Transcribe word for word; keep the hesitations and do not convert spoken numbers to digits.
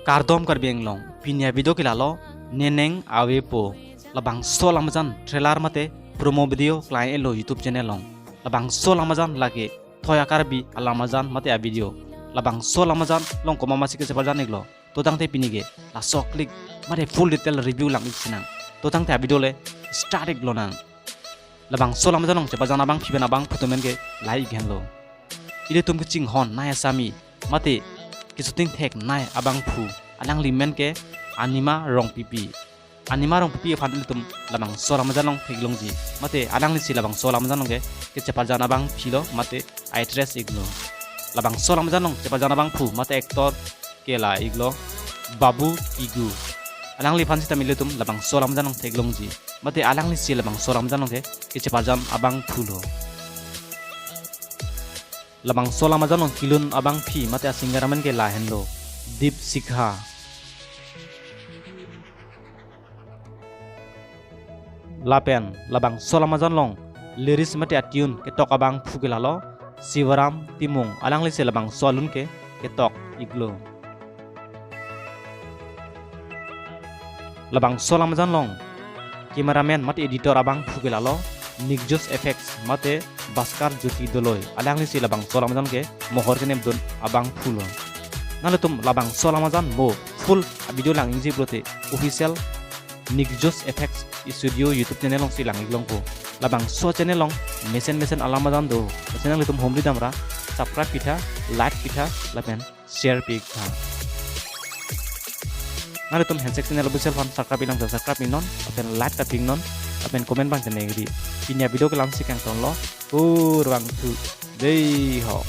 Kardom Karbi Anglong, pini avideo ke lalo, Neneng Avepo. Labangso alam ajan trailer mate promo video klai-etlo YouTube channel along. Labangso alam ajan lake Thoya Karbi alam ajan mate avideo. Labangso alam ajan along komat masi kechepajan-iklo. To tangte pini ke laso a-clip mate full detail review lang-ik sinang. To tangte avideo le start-iklonang. Labangso alam ajan along chepajan abangpi pen abangphu atum pen ke lahai-ik henlo. Ilitum kachinghon nai asami mate keshooting theknei abangphu, alangli amen ke Anima Rongpipi. Anima Rongpipi aphan ilitum labangso alam ajan along theklongji. Mate alanglisi labangso alam ajan along ke kechepajan abangpilo mate actress-iklo. Labangso alam ajan along chepajan abangphu mate actor ke la-iklo Babu Kigu. Alangliphan sitame ilitum labangso alam ajan along theklongji. Mate alanglisi labangso alam ajan along ke kechepajan abangphulo. Labangso alam ajan along kelun abangpi mate a-singer amen ke lahenlo Deepshikha. Lapen labangso alam ajan along lyrics mate a-tune ketok abangphu ke lalo Sivaram Timung, alanglisi labangso alun ke ketok-iklo. Labangso alam ajan along cameraman mate editor abangphu ke lalo Nixus Effects mate Bhaskar Jyoti Doloi, alanglisi labangso alam ajan ke mohor kenepdun abangphulo. Nanglitum labangso alam ajan mo full video lang-ikji pulote official Nixus Effects Studio YouTube channel alongsi lang-iklongpo. Labangso channel along mesen mesen alam ajan do. Mesen nanglitum humri damra subscribe pitha, like pitha, lapen share pitha. Nanglitum handshake channel official aphan subscribe-iklang, subscribe-iknon, lapen like ta pi-iknon, lapen comment abang ta nengri. Pini avideo ke la-ansi kangtonlo, kurvangthu, dei ho.